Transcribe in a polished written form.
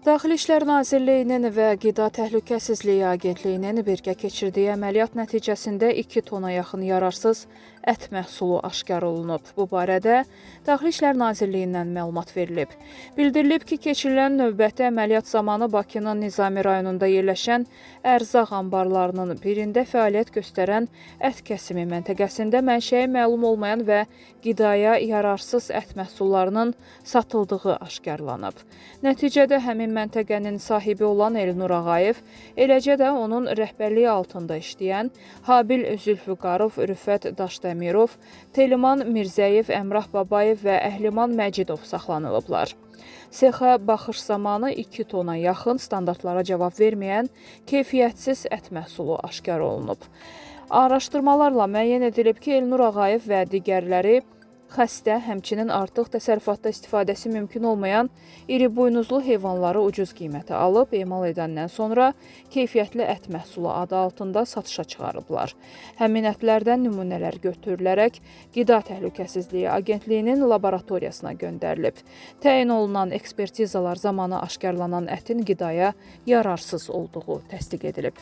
Daxili İşlər Nazirliyinin və Qida Təhlükəsizliyi Agentliyinin birgə keçirdiyi əməliyyat nəticəsində 2 tona yaxın yararsız ət məhsulu aşkar olunub. Bu barədə Daxili İşlər Nazirliyindən məlumat verilib. Bildirilib ki, keçirilən növbəti əməliyyat zamanı Bakının Nizami rayonunda yerləşən ərzaq anbarlarının birində fəaliyyət göstərən ət kəsimi məntəqəsində mənşəyi məlum olmayan və qidaya yararsız ət məhsullarının satıldığı aşkarlanıb. Nəticədə həmin məntəqənin sahibi olan Elnur Ağayev, eləcə də onun rəhbərliyi altında işləyən Habil Zülfüqarov, Rüfət Daşdəmirov, Teliman Mirzəyev, Əmrah Babayev və Əhliman Məcidov saxlanılıblar. Sexa baxış zamanı 2 tona yaxın standartlara cavab verməyən keyfiyyətsiz ət məhsulu aşkar olunub. Araşdırmalarla müəyyən edilib ki, Elnur Ağayev və digərləri xəstə, həmçinin artıq təsərrüfatda istifadəsi mümkün olmayan iri buynuzlu heyvanları ucuz qiymətə alıb, emal edəndən sonra keyfiyyətli ət məhsulu adı altında satışa çıxarıblar. Həmin ətlərdən nümunələr götürülərək Qida Təhlükəsizliyi Agentliyinin laboratoriyasına göndərilib. Təyin olunan ekspertizalar zamanı aşkarlanan ətin qidaya yararsız olduğu təsdiq edilib.